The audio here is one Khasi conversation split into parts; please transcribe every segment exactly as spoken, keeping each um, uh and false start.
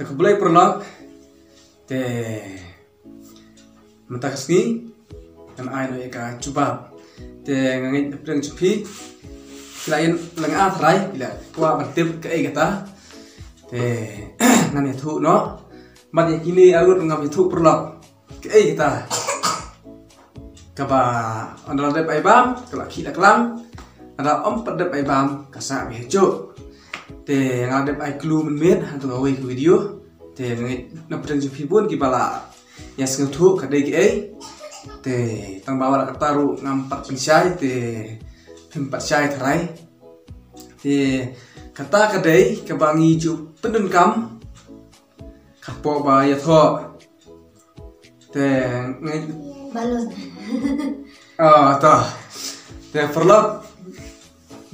Te khublei paralok. Te mynta ka sngi ngan ai noh ïa ka jubab. Te nga ngeit na pdeng jong phi phi la ïa lynga tharai, phi la kwah ban tip kaei kata. Te ngan ïathuh noh. Bad ïa kine arngut ngam ïathuh paralok kaei kata. Kaba ynda la dep ai bam ka la khih la klang, ynda ym pat dep ai bam ka sah bha shuh. Te nga la dep ai clue mynmiet hangto kawei ka video. Te nga ngeit na pdeng jong phi bun kiba la ïa sngewthuh ka dei kaei. Te tang ba wat la katta ruh ngam pat pynshai, te phim pat shai tharai. Te kata ka dei kaba ngi ju pyndonkam hapoh ba ïathoh. Te ngi balloon. Oh, to. Te paralok,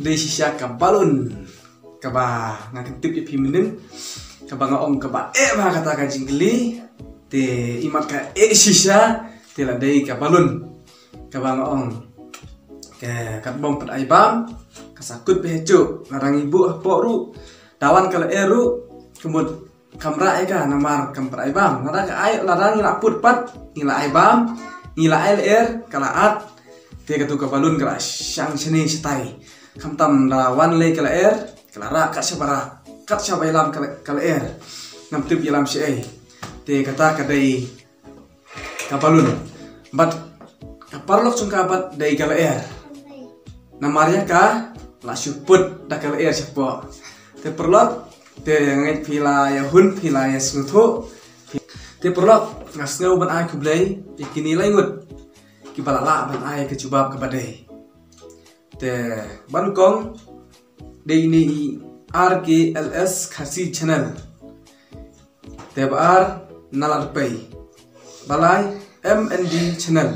dei shisha ka balloon kaba nga kyntip ïa phi mynnin, kaba nga ong kaba eh bha kata ka jingkylli. Te imat ka eh shisha, te la dei ka balloon kaba nga ong. Te katba ym pat ai bam ka sah kut bha shuh, lada ngi buh hapoh ruh, da wan ka lyer ruh, ka mut kam rah ïa ka namar kam pat ai bam. Lada ka ai, lada ngi la put pat, ngi la ai bam, ngi la ai lyer, ka la at. Te kato ka balloon ka la shang shane shatai. Khamtam da wan lei ka lyer, ka la rah kat shaba rah, kat shaba ïalam ka la, ka lyer. Ngam tip ïalam shaei. Te kata ka dei ka balloon. Bad ka paralok jong ka pat dei ka lyer. Namar ïa ka la shu put da ka lyer shapoh. Te paralok, te nga ngeit phi la ïa hun, phi la ïa sngewthuh. Te paralok, nga sngew ban ai khublei ïa kine lai ngut kiba la lah ban ai ka jubab kaba dei. Te ba nyngkong dei ine i R K L S Khasi Channel. Te ba ar Nala Dpei. Ba lai M N D Channel.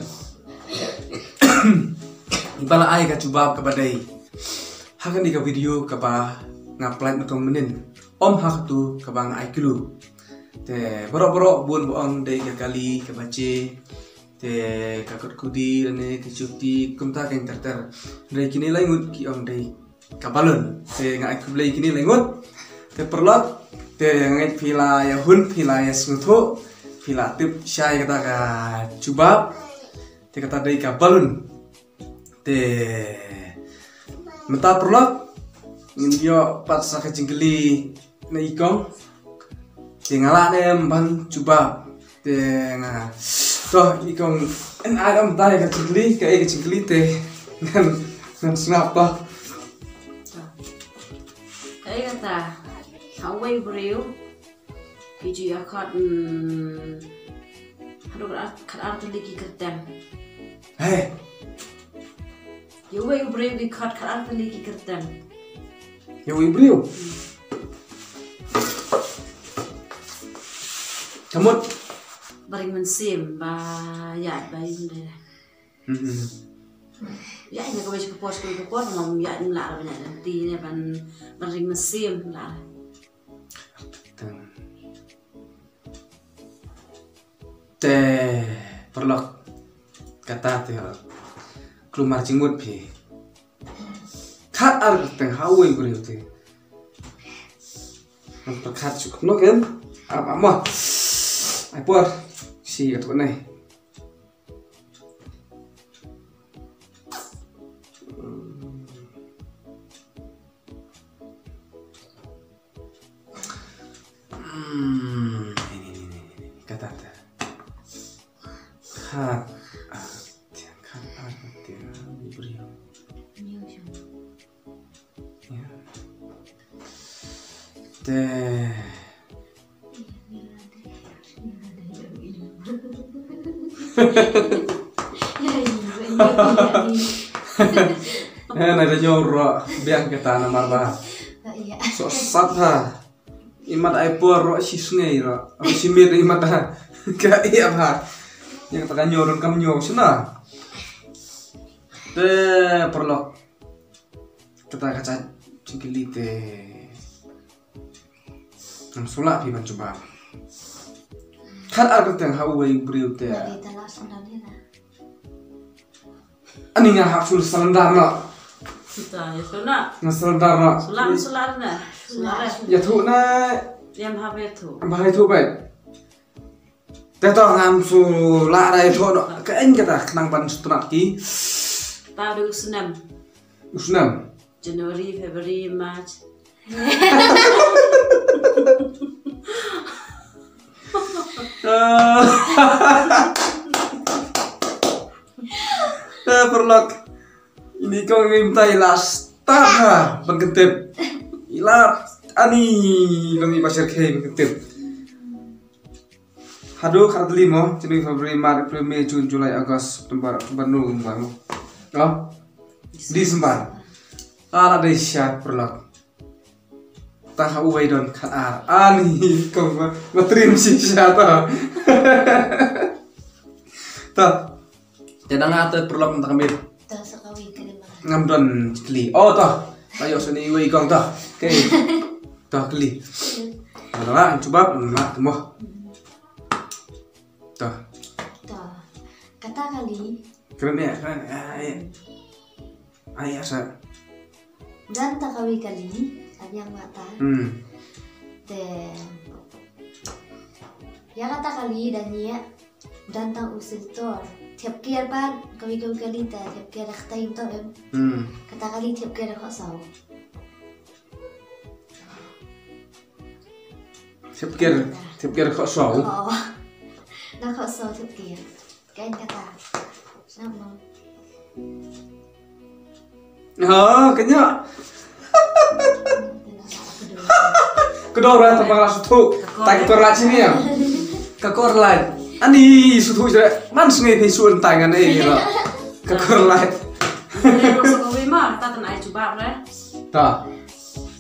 Ba la ai ka jubab kaba dei ha kane ka video kaba nga pynlait mynta mynnin. Ym ha kato kaba nga ai clue. Te baroh baroh bun ba ong dei ka kali kaba je. Te ka kot kudi lane ka juti kumta ka ter ter. Dei kine lai ngut ki ong dei ka balloon. Te nga ai khublei kine lai ngut. Te paralok, te nga ngeit phi la ïa hun, phi la ïa sngewthuh, phi la tip shai kata ka jubab. Te kata dei ka balloon. Te mynta paralok, ngin ïoh pat sa ka jingkylli na i kong. Te nga lah ne em ban jubab. Te nga, to i kong, yn ai ym dei ka jingkylli, kaei ka jingkylli te ngan, ngan sngap to. Kaei kata, ha uwei u briew ki ju ïa khot, mm, haduh khat ar, khat ar tylli ki kyrteng. He. Ïa uwei u briew ki khot khat ar tylli ki kyrteng. Ïa uwei u briew. Ka mut. Ba ring mynsiem, ba ïaid, ba ïaid. Hmm. Ïaid na kawei ka por, kawei ka por, ngam ïaid, ngam lah ban ïaid lynti ne ban, ba ring mynsiem lah. Te paralok, kata te klumar jingmut phi. Khat ar kyrteng ha uwei u briew te. Ngan pyrkhat shuh kumno ken. Ap ap mo. Ai por. Shi ka tuk nai. Hmm, ni, ni, ni, ni, ni, ni. Kata, kata. Khat ar tiang, khat ar tiang, briew. Ïa. Te. Eh, na da ñiew ruh, biang kata namar ba. Ïa. Soh sat ha. Imat ai por ruh shi sngi ruh. Shi miet imat ha. Ka ïa ba. Ïa kata ka ñiew ruh kam ñiew shna. Te paralok. Kata ka jait jingkylli te. Ngam sngewlah phi ban jubab. Khat ar kyrteng ha uwei u briew te. Ani nga hap full surrender noh. Kita, ïa tu na. Nga surrender noh. Sulan, sulan na. Sulan. Ïathuh na. Ïa, ma ha ba ïathuh. Ba ha ïathuh bad. Te to ngam shu lah da ïathuh noh. Ka en kata khnang ban shu tnat ki. Ta u snem. U snem. January, February, March. Eh, paralok. Ini kong ngi mynta i la start ha ban kyntip. I la ani long i ba shyrkhei ban kyntip. Haduh khatlai mo, January, February, March, April, May, June, July, August, September, October, November mo. Oh? December. Ah, la dei sha paralok. Tang ha uwei don khatar. Ani kong ba, ba trim shisha ta. Ta. Te dang ata paralok mynta ka miet. Ta sa kawei kali ma. Ngam don kli. Oh ta. Ayo sini uwei kong ta. Okay. Ta kli. Ala jubab na temo. Ta. Ta. Kata kali. Kren ya, kren ya. Ai. Ai asa. Dan ta kawei kali, abiang mata. Hmm. Te. Ya kata kali dan ya. Dan tang usil tor. Thiap kiar pan, kawei kawei kali ta, thiap kiar dak ta im to em. Hmm. Kata kali thiap kiar dak sau. Thiap kiar, thiap kiar dak sau. Oh. Dak sau thiap kiar. Kan kata. Nama? Ha, kenya. Kedor lah tempat lah sutu. Tak kor lah sini ya. Ka kor lai. Ani sutu je. Man sungai phi suan tangan eh ni lah. Ka kor lai. Masuk ke wima, ta tan ai jubab lah. Ta.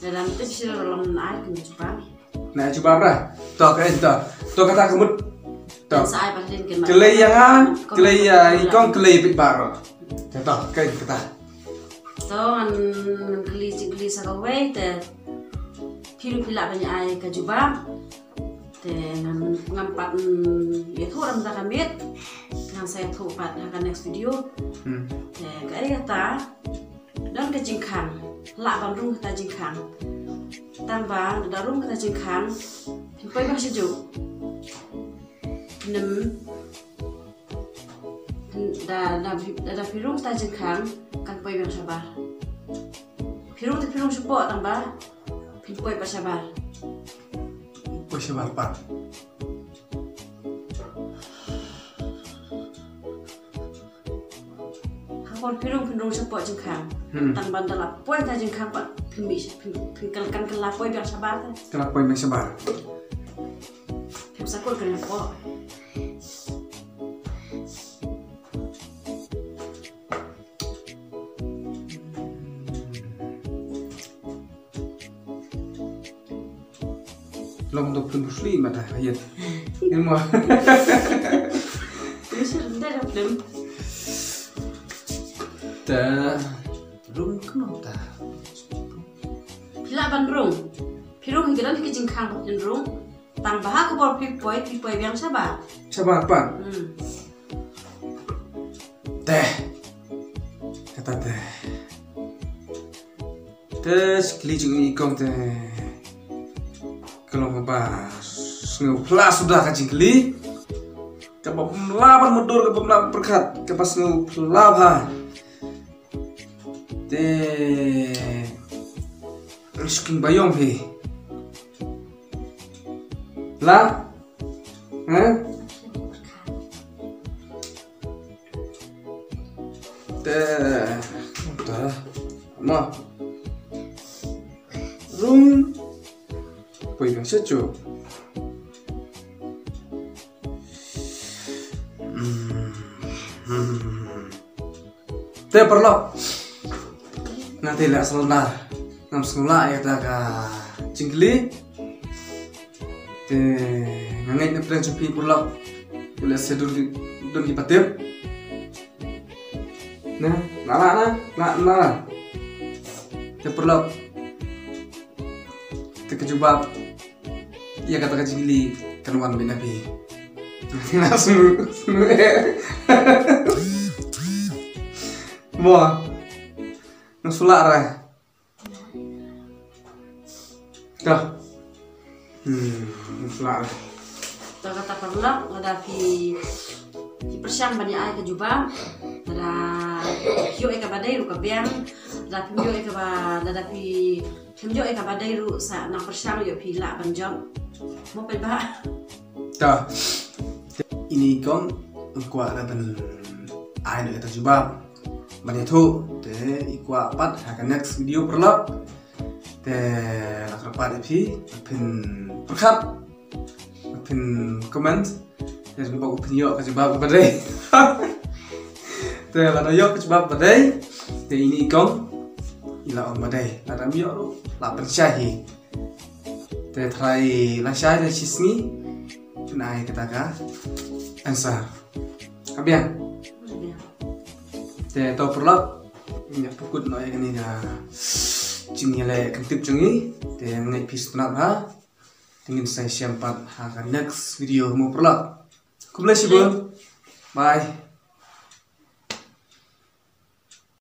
Dalam tu sih long ai kena jubab. Na jubab ra. To ka to. To kata ka mut. To. Sa ai patin ken. Kelei ïa nga, kelei ïa i kong, kelei pit baro. To ka kata. To ngan, ngan kylli, kylli sa kawei te. Phi ruh phi lah ban ai ka jubab. Te ngam, ngam pat, mm, ïathuh ram da ka miet. Ngan sa ïathuh pat ha ka next video. Hmm. Te kaei kata. Don ka jingkhang. Lah ban rung kata jingkhang. Tang ba da rung kata jingkhang. Phin poi biang shajuh. Nem. Da, da, da, da phi rung kata jingkhang, kan poi biang shabar. Phi rung te phi rung shapoh tang ba phin poi pat shabar. Poi shabar pat. Ha por phi rung, phin rung shapoh jingkhang. Hmm. Tang ban da la poi ta jingkhang pat phin mih, phin, phin kan, kan, kan la poi biang shabar ta. Kan la poi biang shabar. Phin sa kut kan la poi. Long dok pun busli mata hayat. Ilmu. Ini sih rendah dah belum. Ta rung kno ta. Phi lah ban rung. Phi rung hi ka don hi ka jingkhang ba phin rung. Tang ba ha ka por phi poi, phi poi biang shabar. Shabar pat. Hmm. Te. Kata te. Te shi kylli jong i kong te. Ka long kaba sngewphylla suda ka jingkylli. Kaba ym lah ban mutdur, kaba ym lah ban pyrkhat, kaba sngewphylla bha. Te. Sking bayong hi. La? Ha? Te, te, ma. Rung. Poi biang shajuh. Hmm. Hmm. Te paralok. Nga te leh sel na. Ngam sngewlah ïa kata ka jingkylli. Te nga ngeit na pdeng jong phi paralok. Lehse don ki, don kiba tip. Na, na, na, na, na, na. Te paralok. Te ka jubab ïa kata ka jingkylli kan wan beit na phi. Nga sngewsih. Mo. Nga shu lah re. Dah. Hmm, ngi pla. To kata paralok, lada phi pyrshang ban ïa ai ka jubab, lada phi ïoh ïa kaba dei ruh ka biang, lada phi ïoh ïa kaba, lada phi phi ïoh ïa kaba dei ruh sa nang pyrshang ïoh phi lah ban jop. Mo phi ba. Ta. Ini kong kwah da ban ai noh ïa ka jubab ban ïathuh, te i kwah pat ha ka next video paralok. Te la kyrpad ïa phi phin pyrkhat, phin comment, te phin bok phin ïoh ka jubab ba dei. Te lada ïoh ka jubab ba dei, te ini kong i la ong ba dei, lada ym ïoh ruh la pynshai hi. Te trai la shai la shisngi phin ai kata ka answer. Ka biang. Te to paralok, ngi ïa pukut noh ïa kane ka jingïaleh kyntip jong ngi. Te ngi phi sngewtynnat ha. Te ngin sa ïashem pat ha ka next video mo paralok. Khublei shibun. Bye.